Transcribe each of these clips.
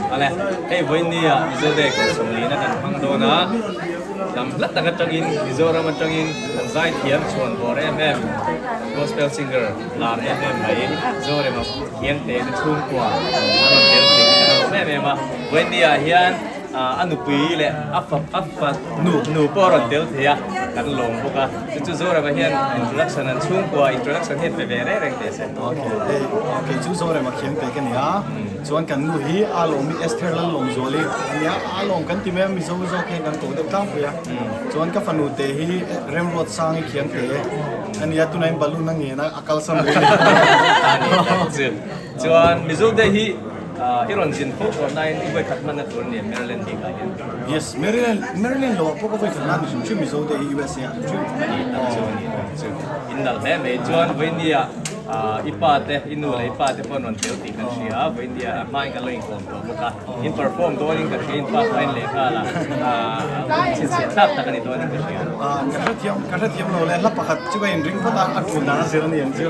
Awle, hei vawinia Mizo Day kum sawmlina kan hmang dawn a, lam hla tak atangin Mizoram atangin kan zaithiam chhuan bawr em em, gospel singer lar em em mai Zorema Khiangte te chhungkua an rawn tel thei hi kan lawm em em a. Vawinia hian a nupui leh a fa a fa nu nu pawh a rawn tel thei a, kan lawm bawk a. Chu chu Zorema hian introduction an chhungkua introduction hian pe ve reng reng teh se. Ok, hei kei chu Zorema Khiangte ka ni a. Chuan kan nu hi a lawm hi Esther Lallawmzuali a nia, a lawm kan ti mai a, Mizo zawk hian kan koh deuh tlangpui a. Chuan ka fanu te hi Remruat Sangi khiang te a nia, tunah hian balloon a ngen a, a kalsan rih a ni. A ni tak chu. Chuan Mizo te hi i rawn zin fo tawh nain i vawikhat hmanna tur a ni Maryland bik ah hian. Yes, Maryland, Maryland lo ah pawh ka vawikhat hman a ni hrim hrim Mizo te hi USA ah hrim hrim. A ni tak chu, a ni tak chu. In nalh hle mai. Chuan vawinia i pa te, i nu leh i pa te pawh an rawn tel tih kan hria a, vawinia a hmain kan lo inkawm tawh bawk a, in perform dawnin ka hria, in pa khain lehnghal a, chhinchhiah thlak tak a ni dawnin ka hria. Ka hrethiam, ka hrethiam lo le, hla pakhat chu ka inring phawt a, a tul dan a zir a ni ang chu.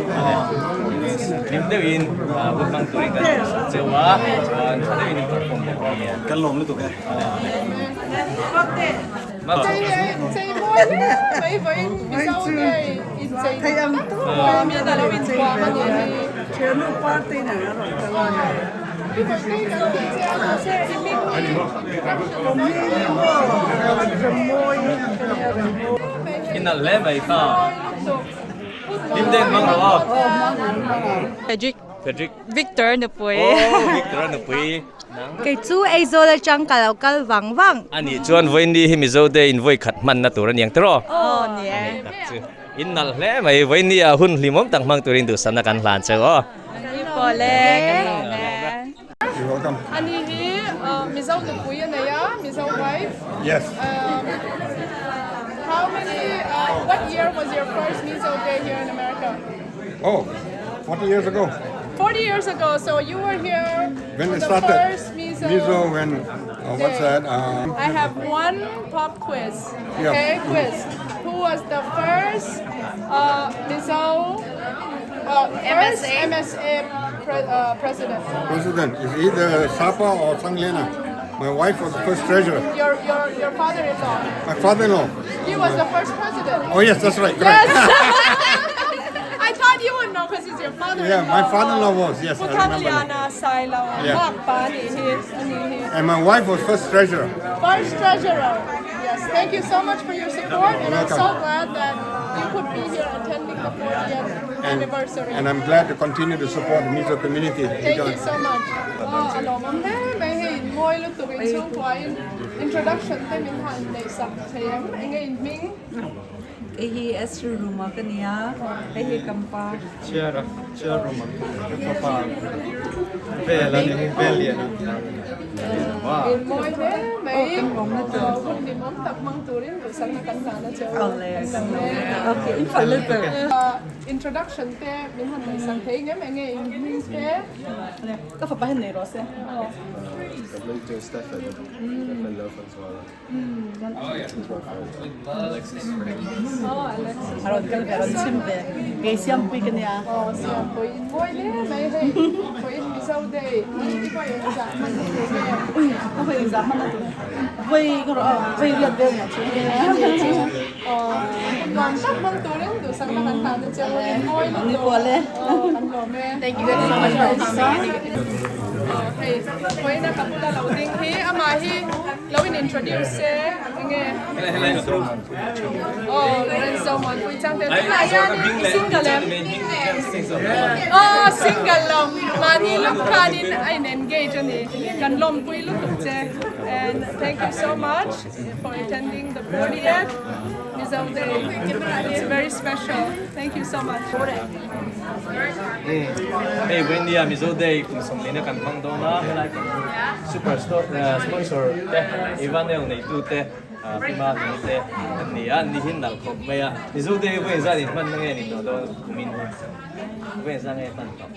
Hlim deuhin hun hmang turin kan duhsak cheu a, chuan tha deuhin in perform bawk a nia. Kan lawm lutuk e. I nalh hle mai kha. Hlim deuh hmang rawh aw. Frederick. Frederick. Victor nupui. Oh, Victor nupui. Kei chu Aizawl atang ka lo kal vang vang. A nih chuan vawiin hi Mizo te in vawi khat hmanna tur a ni ang tiraw? Aw ni e. A nih tak chu. In nalh hle mai, vawiin ah hun hlimawm tak hmang turin duhsakna kan hlan cheu aw. Ni pawh le, kan lawm e. Ani hi Mizo nupui a nei a, Mizo wife. Yes. How many, what year was your first Mizo day here in America? Oh, 40 years ago. 40 years ago, so you were here when for it the started. first Mizo. Mizo when, uh, what's that? I have one pop quiz. Yeah. Okay, quiz. Who was the first Mizo first MSA pre president? President is either Sapa or Sangliana. My wife was the first treasurer. Your your your father-in-law. My father-in-law. He was the first president. Oh yes, that's right. Correct. Yes. I thought you would know because he's your father-in-law. Yeah, my father-in-law was. Yes, I remember. Liana Sailo. Yeah. And my wife was first treasurer. First treasurer. Yes. Thank you so much for your support, and I'm so glad that you could be here attending the 40th anniversary. And I'm glad to continue to support the Mizo community. Thank you so much. A lawmawm hle mai hei in mawi lutuk in chhungkua in introduction te min han neih sak thei em enge in hming? Kei hi Esther Ruma ka nia, hei hi kan pa. Chair a, chair Ruma ka pa vel a ni hi, vel lian a. In mawi hle mai, hun hlimawm tak hmang turin duhsakna kan hlan a cheu. Okay, in fal lutuk. Introduction te min han neih sak thei ngem enge in hming te? Ka fapa hian nei rawh se. Ka hming chu Stephen, Stephen Lalfanzuala. Alexis Fernandez. A rawn kal ve, a rawn chhim ve. Kei Siampui ka nia. Aw Siampui in mawi hle mai hei. Vawiin Mizo Day i vawi engzah hman na tur nge? Ui ka vawi engzah hman na tur. Vawi ka rawh aw, vawi riat vel nia chu. Aw nuam tak hmang turin duhsakna kan hlan a cheu in mawi lutuk. Ni pual e. Aw kan lawm e. Thank you guys so much for coming. Aw hei vawiina ka bula lo ding hi amah hi Lo in introduce se enge Oh Lorenzo Muanpui Changte tunah hianin i single em? Oh single lo mahni lawk khanin a in engage a ni kan lawmpui lutuk che and thank you so much for attending the 40th Mizo Day it's very special thank you so much. Hei Vawinia Mizo Day kum sawmlina kan hmang dawn a, helai kan super sponsor te Ivanel neitu te Pima Hming te an ni a, ni hi nalh khawp mai a. Mizo Day hi vawiin zan inhman na nge ni tawh dawn kumin hi? Vawiin zan nge hman tawh?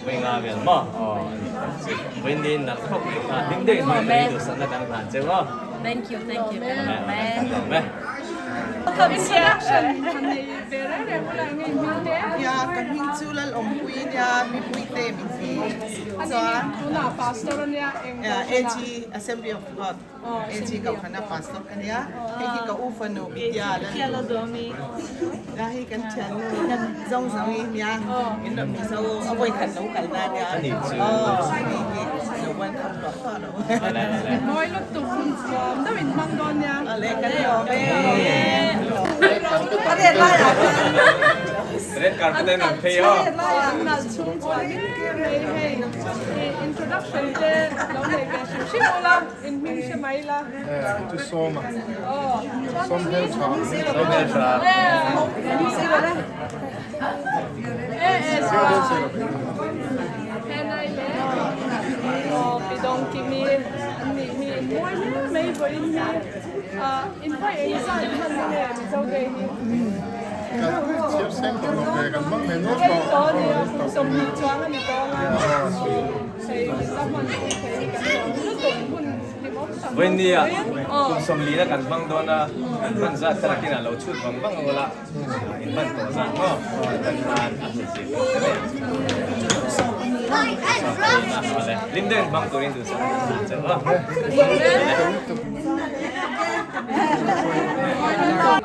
Vawiin nga vel maw? Aw a ni tak chu. Vawiin ni nalh khawp mai kha hlim deuhin hmang turin duhsakna kan hlan cheu a. Thank you, thank you. Kan lawm e. Kan lawm e. Introduction han nei ve reng reng ula enge in hming te? Nia, ka hming chu Lalawmpui nia, mipui te min ti. Ani hi tunah pastor ania eng kohhran ah? AG Assembly of God AG kohhran a pastor ka nia. Hei hi ka u fanu Vidya Lalduhawmi. La hi kan thiannu zawng zawng hi nia min rawn Mizo a vawi khat lo kal na nia. Aw hei hi lo welcome tawh tawh lo. Mawi lutuk hun tlawm deuh in hmang dawn nia. Awle kan lawm e. A ret lai ah khan. Red carpet a in phei aw. An nalh chhung chuan in hei hei introduction te lo nei ve hrim hrim ula in hming hre mai la. Chu sawm a. Sawm hmel tha. Sawm hmel tha. Henai leh aw pi dawng kimi an nih hi in mawi hle mai vawiin hi in vawi eng zat hman na nge Mizo Day hi. Kan chhiar seng tawh lo ve kan hmang ve nual Rei tawh. tawh a ni a kum 20 chuang a ni tawh ang a hei min la hman pui thei hi kan lawm lutuk hun hlimawm tak Vawiin nia vawiin kum 40 na kan hmang dawn a kan hman zat kha nakinah lo chhut vang vang ang ula. In hman tawh zat maw? Kan tan a hmu zir tawh hle mai. Lim deuhin hmang turin duhsak a ni che a.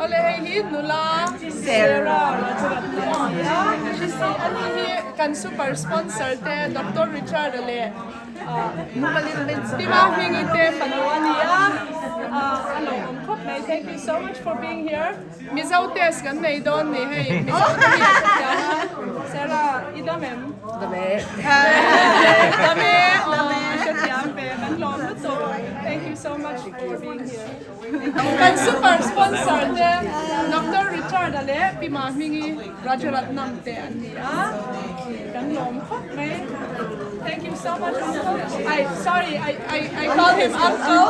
Awle hei hi nula Sarah Rajaratna a ni a, ani hi kan super sponsor te Doctor Richard-a leh Tima Hmingi te fanu a ni a, a lawmawm khawp mai. Thank you so much for being here. Mizo test kan nei dawn ni hei Mizo te hi a hrethiam a Sarah i dam em? Dam e Dam e aw a hrethiam ve kan lawm lutuk Thank you so much for being here Kan super sponsor te Doctor Richard a leh Pi Mahmingi Rajaratnam te an ni a kan lawm khawp mai Thank you so much uncle I sorry I I I call him uncle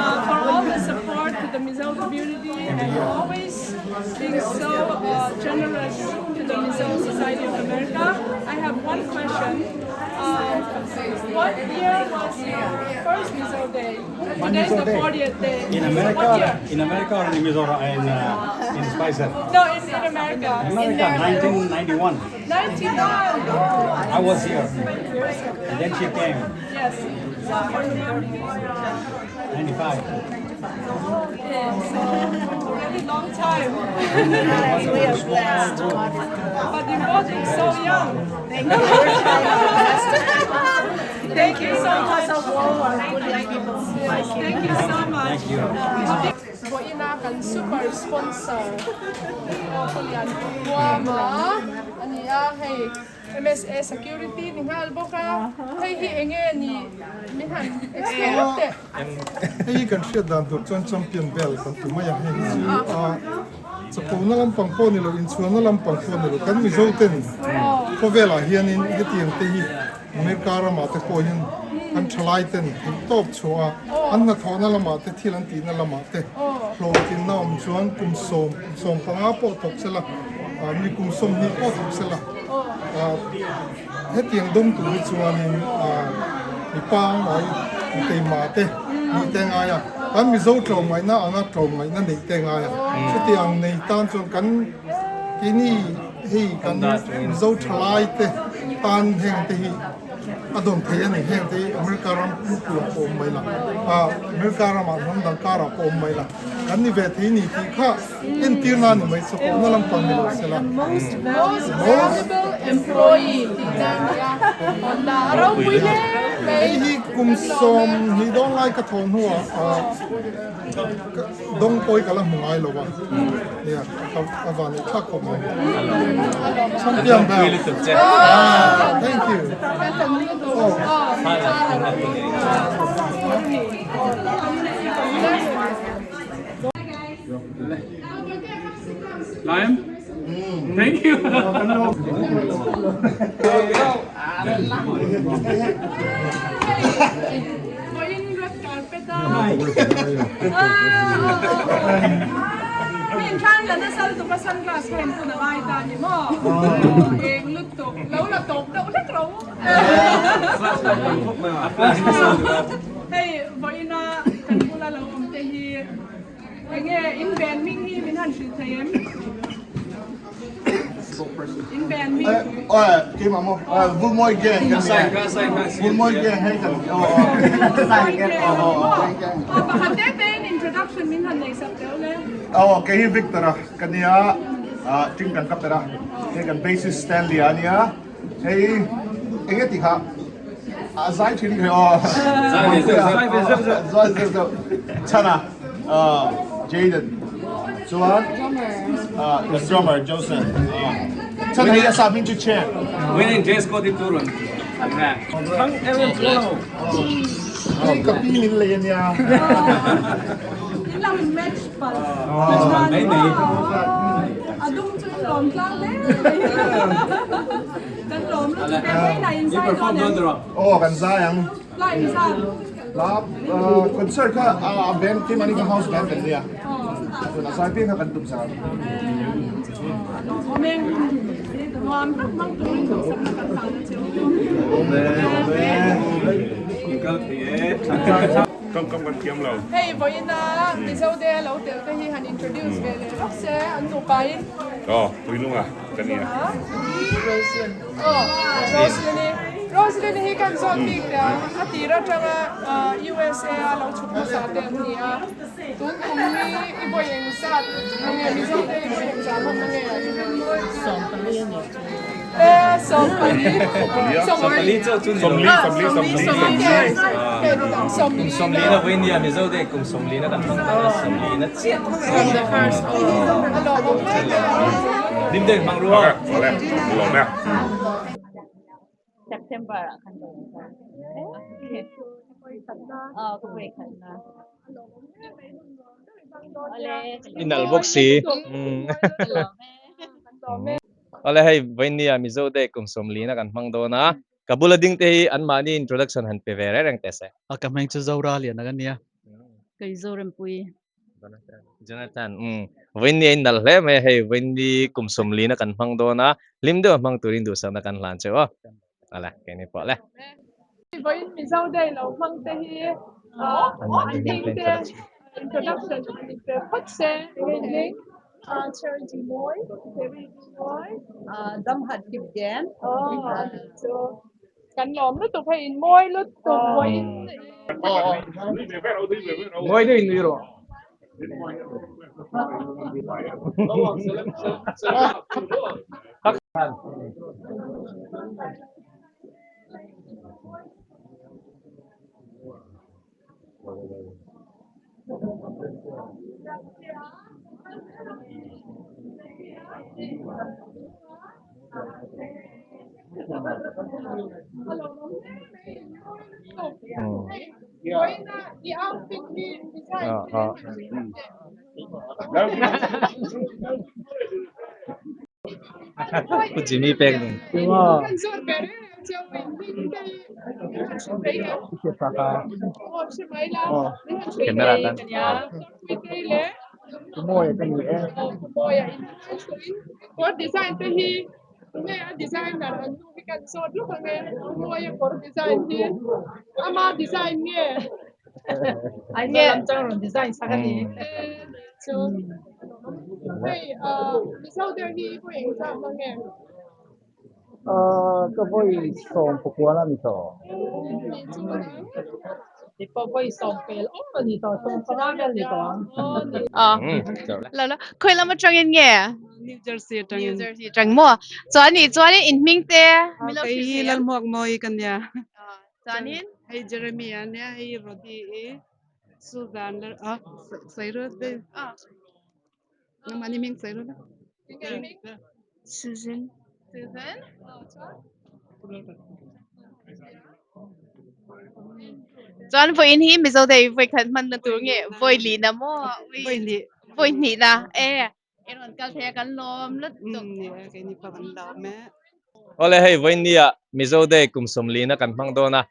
uh, for all the support to the Mizo community and always being so uh, generous to the Mizo Society of America. I have one question. Um, what year was your first Mizo Day? Today is the 40th day. In America, in America or in Mizoram, in, uh, in Spicer? No, in, in America. America, 1991. 91. Oh. I was here. And then she came. Yes. So for 95. Okay, so a really long time. We are blessed. But you both look so young. Thank you. Thank you so much. Yes, thank you so much. Thank you. Vawiina kan super sponsor Khawlian Huama a ni a, hei MSA security ni nghal bawk a, hei hi eng nge ni min han explain lawk teh. Hei hi kan hriat dan tur chuan champion belt kan ti mai a, hei hi chu a chapona lampang pawh ni lo, inchhuanna lampang pawh ni lo, kan Mizo ten khawvelah hianin hetiang te hi America ramah te pawh hian kan thalai ten theih tawp chhuah a, an hnathawhna lamah te thil an tihna lamah te hlawhtlinna awm chuan kum sawm, kum 15 pawh thawk sela, mi kum 20 pawh thawk sela hetiang dawng tur hi chuanin mi pangngai, mi keimah te nih te ngai a, kan Mizo tlawmngaihna anga tlawmngaihna neih te ngai a, chutiang nei tan chuan kan keini Hei kan Mizo thalai te tan heng te hi a dawn thei a ni. Heng te hi America ram pumpui ah pawh awm mai la, America ramah hnam dang karah pawh awm mai la, kan ni ve thei ni tih kha entir na ni mai chawpawhna lampang ni lo se la. Most valuable employee tih na a nia. Honda a ropui hle mai. Hei hi kum 20 dawn lai ka thawh hnuah Dawng pawi ka la hmu ngai lo a, nia a van leh thlak khawp mai. Champion belt. Thank you. Oh. Lime? Thank you. Mi inthlan la nasa lutuk a sunglass kha in pun a ngai ta ni maw? Eng lutuk lo la tawp deuh hlek ro. Hei vawiina kan bula lo awm te hi enge in ven hming hi min han hrilh thei em? In band mi. Keimah maw? Vulmawi gang kan nia. Vulmawi gang hei kan aw aw. Vulmawi gang maw? Aw pakhat te te in introduction min han nei sak teuh le. Aw kei hi Victor a ka nia ting kan ka per a hei kan bassist Stanley a nia hei enge tih kha a zai thin kha aw Zai ve zeuh zeuh. Zai ve zeuh zeuh chhana Jayden chuan the drummer Joseph chhan hei a sa hming chu Chen. Winning dress code hi tu rawn an nge? Thang em em chu lo. Hei ka pi min lei ania. In lo in match pal. Match pal mai mai. A dum chu in lawm tlang hle mai. Kan lawm lutuk e. Vawiinah in zai dawn em? Aw kan zai ang. Hla in zan. Hla concert kha a band keimahni kha house band kan nia. Tuna zai piang kha kan tum zan. Lawm e. Nuam tak hmang turin duhsakna kan hlan a che u. Inkal thei e. Tawngkam kan thiam lo. Hei vawiina Mizo te lo tel te hi han introduce ve leh lawk se an nupain. Aw, Puilunga ka nia. Roslyn. Aw, Roslyn-i. Roslyn-i hi kan zawt bik teh ang. A tir atanga USA a lo chhuk hmasa te an ni a. Tun kum hi i vawi engzat mange Mizo te i vawi engzah hman mange? E, 14. 14 chauh chu ni lo. 40, 40, 40. Kum 40 na vawi nia Mizo te kum 40 na kan hmang dawn a 40 na chiah. Lim deuh hmang ru aw. Awle, lawm e. September ah khan ka rawn kal. Aw ka vawi khat na. Awle. I nalh bawk si. Awle hei vawinia Mizo Day kum 40 na kan hmang dawn a. Ka bula ding te hi anmahni introduction han pe ve reng reng teh se. A ka hming chu Zora Liana ka nia. Kei Zorempui. Jonathan, umm vawiin ni a innalh hle mai a hei, vawiin ni kum 40 na kan hmang dawn a, hlim deuh a hmang turin duhsakna kan hlan cheu aw. Ala, keini pawh le. Vawiin Mizo Day lo hmang te hi an ding te introduction an inpe phawt se engin Charity Mawi, Charity Mawi. Dam hat kip den. Aw, chu kan lawm lutuk hei in mawi lutuk vawiin. Mawi deuh in nui rawh. Pu Jimmy pek ning. Camera tan. Kawr design te hi tunge a designer an nu hi kan zawt lawk ang e mawi a kawr design hi ama design nge Aizawl lam chuan rawn design sak a ni. Chu hei Mizo der hi vawi engzah hmang nge? Ka vawi 19 a ni tawh. Ti pawh vawi sawm pel awm a ni tawh, 15 vel ni tawh ang. Lo lo, khawi lam atangin nge? New Jersey atangin. New Jersey atang maw? Chuan nih chuanin in hming te min lo Kei hrilh hi thei ang. Lalhmuakmawi ka nia. Chuanin? Hei Jeremy a nia, hei Rody i Susan la a Sairut be. Nangmah ni hming Sairut a. Susan. Susan? Chuan vawiin hi Mizo Day vawi khat hmanna tur nge vawi li na maw? Vawi hnih. Vawi hnih na e. I rawn kal thei a kan lawm lutuk. Ni e keini pawh kan lawm e. Awle hei vawiin nia Mizo Day kum 40 na kan hmang dawn a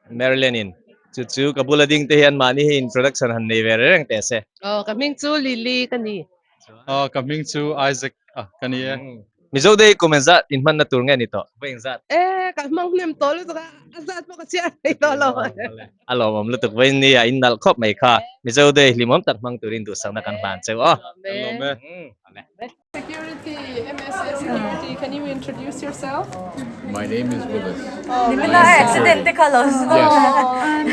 Marilyn in chu chu ka bula ding te hian mahni hi introduction han nei ve reng teh se. Aw ka hming chu Lily ka ni. Aw ka hming chu Isaac a ka ni e. Mizo Day kum engzat inhmanna tur nge ni tawh? Vawi engzat? E, ka hmang hnem tawh lutuk a, a zat pawh ka chhiar thei tawh lo. A lawmawm lutuk vawi nia in nalh khawp mai kha. Mizo Day hlimawm tak hmang turin duhsakna kan hlan cheu aw. Kan lawm e. Security, MSA Security, can you introduce yourself? My name is Willis. Nimina accident te kha lo Yes.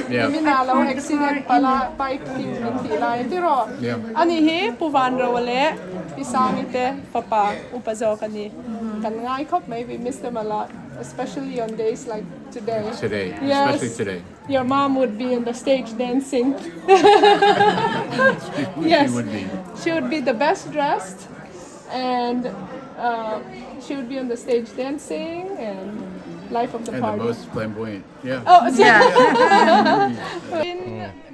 Yeah. Nimina lo accident pala bike in min tih lai tiraw? Yeah. Ani hi Pu Vanro leh Pi Sangi te fapa upa zawk a ni. Kan ngai khawp mai, we miss them a lot, especially on days like today. Today, Yes. especially today. Your mom would be in the stage dancing. She Yes. would be. She would be the best dressed and uh, she would be on the stage dancing and life of the And the party. most flamboyant. Yeah. Oh, in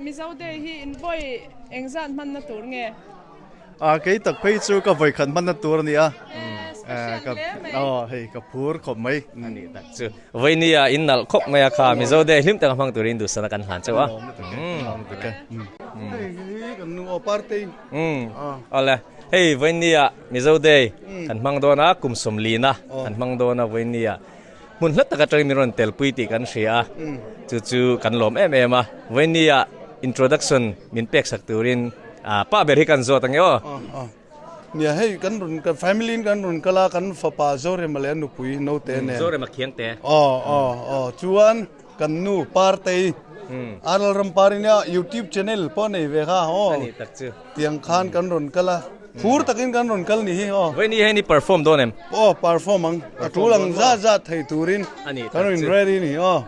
Mizo Day hi in vawi engzat hmanna tur nge? A kei tak phei chu ka vawi khat hmanna tur a ni a. Ka aw hei ka phur khawp mai. A nih tak chu. Vawinia in nalh khawp mai a kha Mizo Day hlim taka hmang turin duhsana kan hlan chauh a. Hei hi kan nu aw partei. Awle hei vawinia Mizo Day kan hmang dawn a kum sawmlina kan hmang dawn a vawinia hmun hla tak atangin min rawn telpui tih kan hria a chu chu kan lawm em em a vawinia introduction min pek sak turin pa ber hi kan zawt ang e aw. Nia hei kan rawn kan family in kan rawn kal a kan fapa Zorema leh a nupui naute nen. Zorema khiang te. Aw aw aw chuan kan nu Partei Aral ram par ania youtube channel pawh a nei ve kha aw. A nih tak chu. Tiang khan kan rawn kal a phur takin kan rawn kal ni hi aw. Vawiin hi hei perform dawn em? Aw perform ang a tul ang zat zat thei turin kan rawn ready ni aw.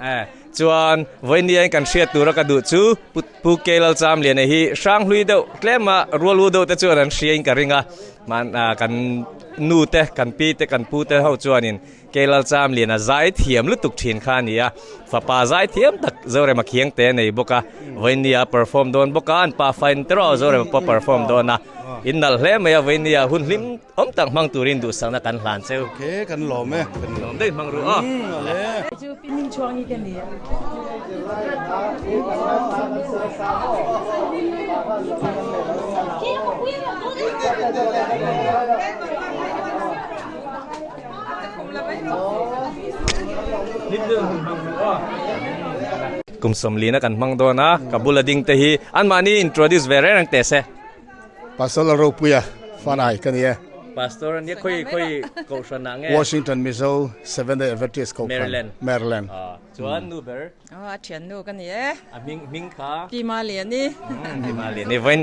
Chuan vawiin hian kan hriat tura ka duh chu Pu Ke Lalchamliana hi hranghlui deuh tlema rual u deuh te chuan an hria in ka ring a, kan nu te kan pi te kan pu te ho chuanin Ke Lalchamliana zai thiam lutuk thin kha a ni a, fapa zai thiam tak Zorema Khiang te a nei bawk a, vawiin a perform dawn bawk a, an pa fain te erawh Zorema pawh a perform dawn a, in nalh hle mai a, vawiin hun hlim awm tak hmang turin duhsakna kan hlan cheu. Ok, kan lawm e. Kan lawm daih hmang ruh aw. Chu pi Ming Chuang hi ka ni a. Kum sawmlina kan hmang dawn a, ka bula ding te hi anmahni introduce ve reng reng teh se. Pastor Lalropuia Fanai ka ni e. Pastor ania khawi khawi kohhran ah nge? Washington Mizo Seventh Day Adventist kohhran. Maryland. Maryland. Chuan nu ber? Aw a thian nu ka ni e. A hming hming kha? Pi Maliani. Pi Maliani vawiin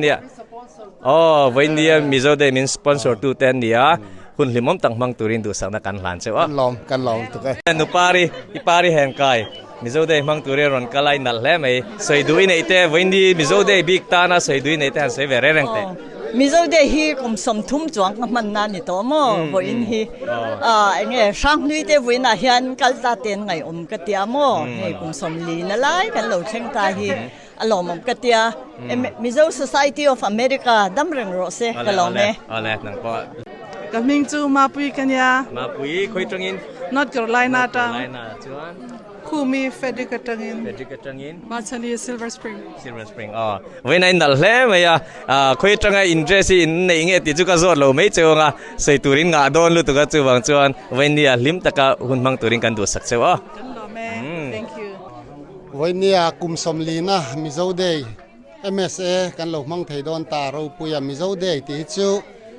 Aw vawiin Mizo Day min sponsor tu te an ni a, hun hlimawm tak hmang turin duhsakna kan hlan cheuh a. Kan lawm, kan lawm tuk e. Nu Pari, i Pari hen kai Mizo Day hmang turin rawn kal a, i nalh hle mai. Sawi duh i neih te, vawiin Mizo Day bik tana sawi duh i neih te han sawi ve reng reng teh. Mizo Day hi kum 30 chuang ka hman na ni tawh maw vawiin hi enge Hranghlui te vawiin ah hian kal ta ten ngaihawm ka tia maw hei kum 40 na lai kan lo thleng ta hi a lawmawm ka tia Mizo Society of America dam reng rawh se ka lawm e. Awle nang pawh. Ka hming chu Mapui ka nia. Mapui khawi tangin? North Carolina atang. North Carolina chuan. Khumi Frederick atangin. Frederick atangin. Machani Silver Spring. Silver Spring aw. Vawiin a inalh hle mai a, khawi atanga in dress hi in neih nge tih chu ka zawt lo mai cheu anga sawi turin ngah dawn lutuk a chuvang chuan vawiin nia hlim taka hun hmang turin kan duhsak cheu aw. Kan lawm e. Thank you. Vawinia kum sawmlina Mizo Day MSA kan lo hmang thei dawn ta ropuia Mizo Day tih hi chu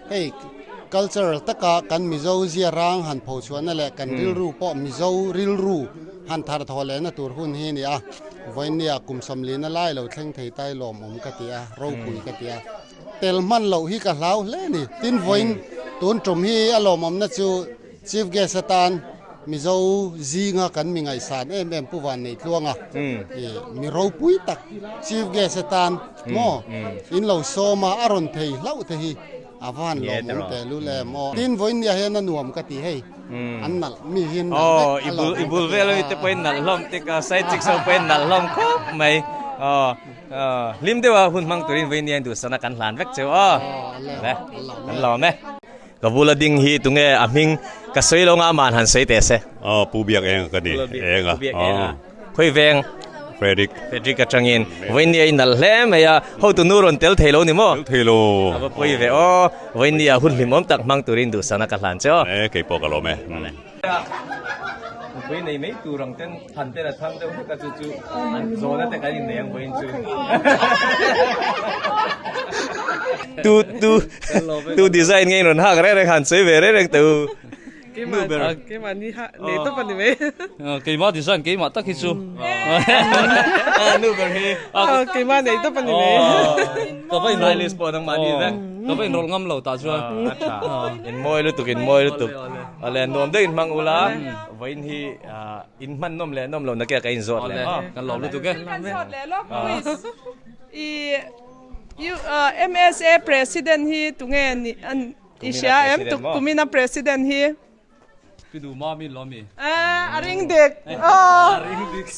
hei cultural taka kan Mizo zia rang han pho chhuahna leh kan rilru pawh Mizo rilru han thar thaw lehna tur hun hi a ni a. Vawinia kum sawmlina lai lo thleng thei tai lawmawm ka ti a, ropui ka ti a. Tel hman loh hi ka hlau hle a ni. Tin vawiin tun tum hi a lawmawmna chu Chief Guest atan Mizo zinga kan mi ngaihsan em em Pu Vannei Tluanga mi ropui tak Chief Guest atan maw in lo sawm a, a rawn thei hlauh te hi a van lawmawm teh lul em aw. Tin vawiin nia hian a nuam ka ti hei an nalh mi hi an nalh vek a lawmawm ka ti. I bul vel ami te pawhin nalh hlawm tik a, side chicks ho pawhin nalh hlawm khawp mai aw. Hlim deuha hun hmang turin vawiin nia duhsana kan hlan vek cheu aw. Le kan lawm e. Ka bula ding hi tunge a hming ka sawi lo nga man han sawi teh se. Aw Pu Biak Enga ka ni. Enga. Pu Biak Enga. Khawi veng? Frederick. Frederick atangin vawinia i nalh hle mai a, hotu nu rawn tel thei lo ni maw? Tel thei lo. A va pawi ve aw, vawinia hun hlimawm tak hmang turin duhsana ka hlan che aw. E, kei pawh ka lawm e. Nupui nei mai tur ang ten than ten a thang deuh hlek a chu chu an zawhna te kan innei ang vawiin chu. Tu tu tu design nge in rawn hak reng reng han sawi ve reng reng teh u. Nu ber. Keimah ni ha nei tawp a ni mai. Keimah design keimah tak hi chu. Nu ber hi. Keimah nei tawp a ni mai. Ka va inrawlh Stylist pawh nangmah ni vek. Ka va inrawlh ngam lo tah chuan. A tha. In mawi lutuk in mawi lutuk. Awle nuam deuh in hmang ula vawiin hi in hman nawm leh nawm lo na ke ka inzawt leh. Kan lawm lutuk e. Kan zawt leh lawk quiz. I MSA president hi tunge ni an I hria em tuk kumina president hi? Pi duh ma mi lo mi? Eh, a ring dik. A ring dik.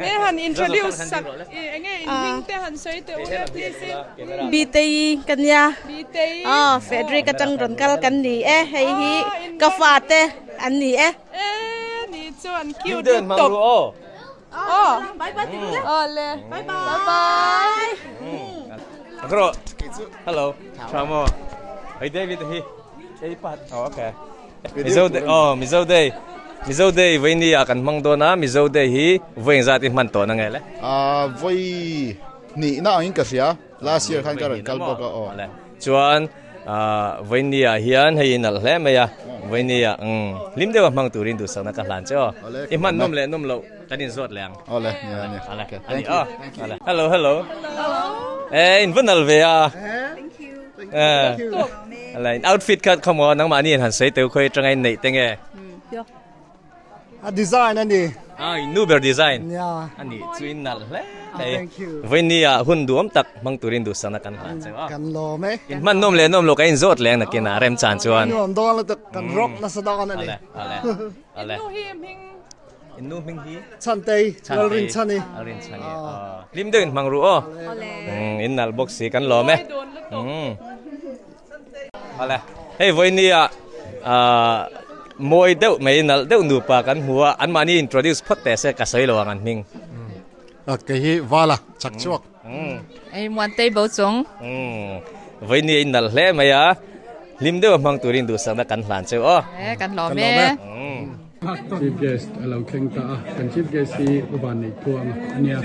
Nge han introduce sak enge in hming te han sawi teh u le please in. Bitei ka nia. Bitei. Aw, Frederick atang rawn kal kan ni e. Hei hi ka fate an ni e. Eh, ni chu an cute lutuk. Aw, bye bye ti le. Aw le. Bye bye. Bro. Hello. Chamo. Hey David hi. Ei pat. Oh, okay. Mizo Day. Oh, Mizo Day. Mizo Day voi ni a kan hmang dawn a, Mizo Day hi voi engzat i hman tawh na nge le? Ah, voi hnih na angin ka hria. Last year khan ka rawn kal bawk a aw. Chuan Vawinia ah hian hei i nalh hle mai a, Vawinia hlim deuha hmang turin duhsakna ka hlan che aw. I hman nawm leh nawm loh kan inzawt leh ang. Awle, nia nia. Awle, a ni aw. Awle. Hello, hello. E, in va nalh ve a. Thank you. Awle, in outfit kha khawmaw nangmahni in han sawi teu khawi atanga in neih te nge? A design a ni. Ah, in nu ber design. Nia. A nih chu in nalh hle mai. Thank you. Vawiin ah hun duhawm tak hmang turin duhsakna kan hlan cheu a. Kan lawm e. In hman nawm leh nawm lo kan inzawt leng nakin ah remchan chuan. Nuam dawn lutuk kan rock nasa dawn a ni. Ale, ale, ale. In nu hi hming. In nu hming hi? Chantei, Lalrinchhani. Lalrinchhani. Hlim deuh in hmang ru aw. In nalh bawk si kan lawm e. Awle, hei vawinia mawi deuh mai nalh deuh nupa kan hmu a, anmahni introduce phawt teh se ka sawi lo ang an hming. Kei hi Vala chak chhuak. Hei Muantei bo chung. Vawinia in nalh hle mai a, hlim deuh a hmang turin duhsakna kan hlan cheu aw. E, kan hlawm e. Chief Guest a lo thleng ta a, kan Chief Guest hi U Vanneih Tluang a nia.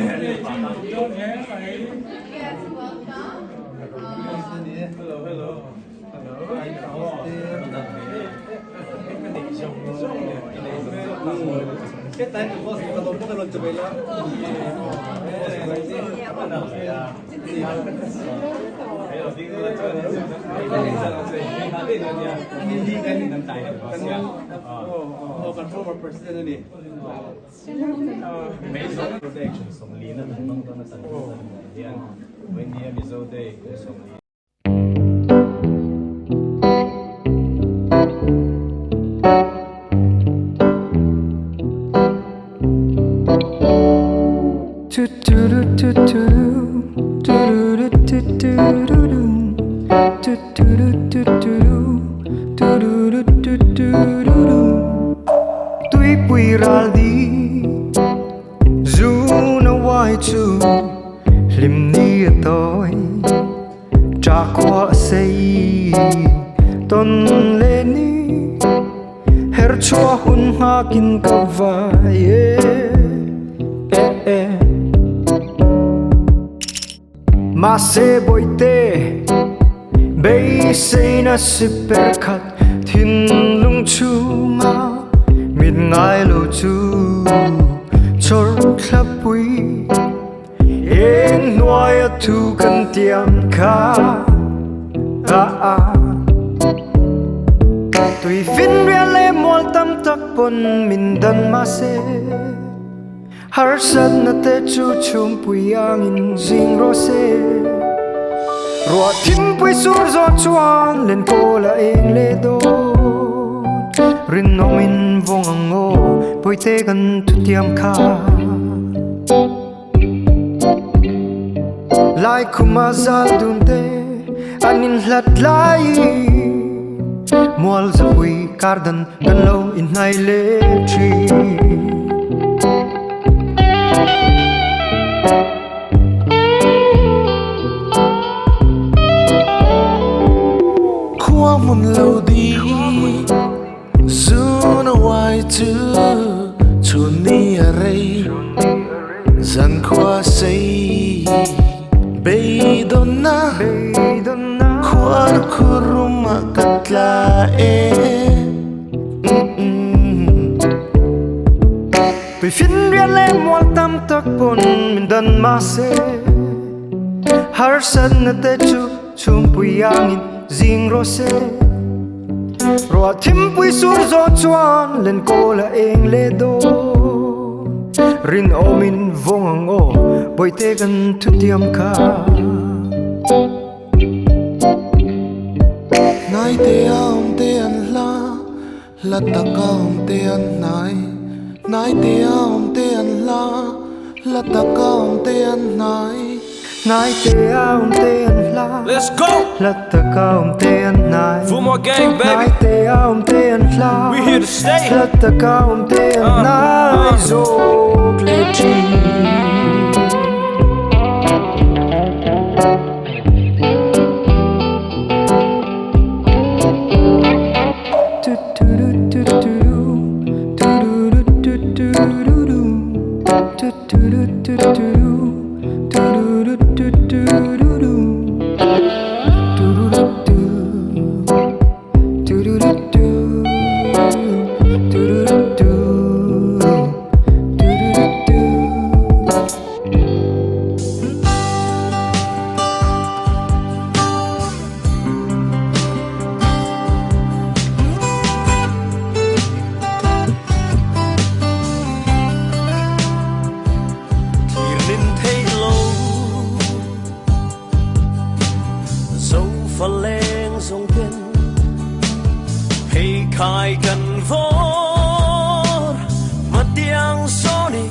Tuipui ral di Zu na uai chu Hlim ni a tawi Tra khua a sei Tawn leh ni Her chhuah hun nghakin ka vai e e e Mahse bawihte beiseina si per khat thinlung chhunga mit ngai lo chu chawr thlapui eng hnuaia thu kan tiam kha Tui fin rial leh mual tam tak pawn min dan mahse Harsatna te chu chhungpui angin zing rawh se. Ruah thingpui sur zawh chuan lenkawl a eng leh dawn. Rinawmin vawng ang aw pawite kan thutiam kha. Laikhuma zal dun te an inhlat laiin mual zapui kar dan kan lo inhnai leh thin. Zan khua sei Beidonna Khuar khuruma katla e Tui fin rian le mual tam tak pon min dan ma se Har san na te chu chum pui angin zing ro se Rua thim pui sur zo chuan len ko la eng le do Rin omin vong ang o boi te gan thu tiam kha Nai te om te an la la ta ka om te an nai Nai te om te an la la ta ka om te an nai Nai te om te an la Let's go La ta ka om te an nai Full more gang baby Nai te om te an la We here to stay La ta ka om te an nai Zo kle chi Thlir nin thei lo Zo fa leng zong ten Phei khai kan vor Ma tiang so ni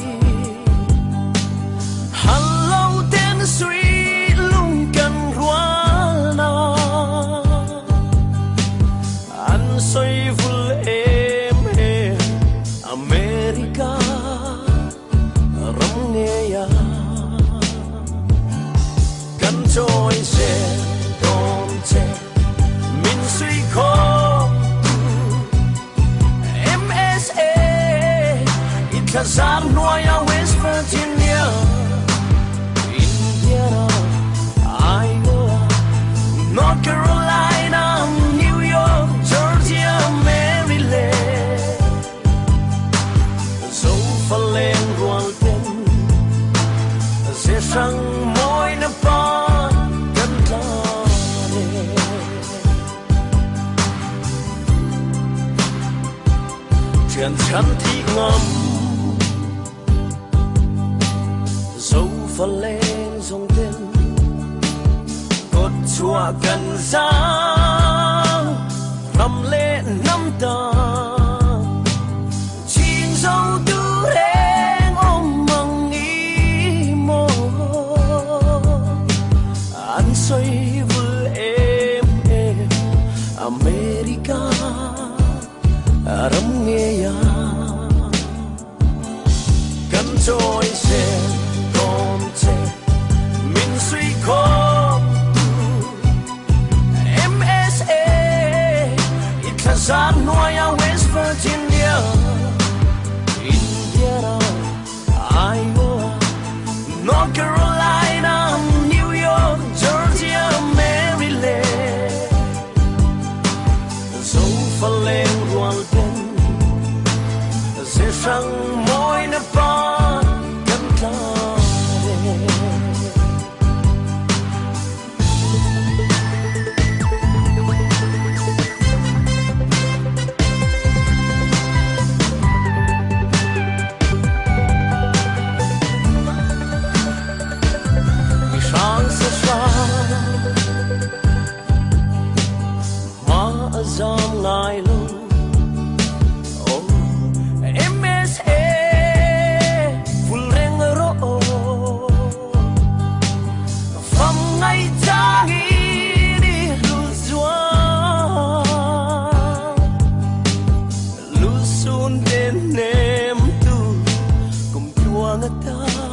Hello ten sui lung kan rual na An soi vul em em America ram nge ya Kan trôi xe đón che min suy khó MSA Itazam Noya West Virginia Indiana Iowa North Carolina New York Georgia Maryland Zo fa leng rual ten Ze sang moi na pa kan tla ne Thian chan thi ngam Zo fa leng zong ten Cột chua cần giang Ram le nam ta Ching dâu tu reng ôm mang ý mô An xoay vul em em America ram nghe ya Kan trôi xe đón che min suy khó MSA Itazam Noya West Virginia Indiana Iowa North Carolina New York Georgia Maryland Zo fa leng rual ten Ze sang moi na pa kan tla Mi sang sa sa Ma azam ngai lo Oh MSA Full reng ro Pham ngay chang đi lu zuang Lu sun den nem tu Kum tuang ta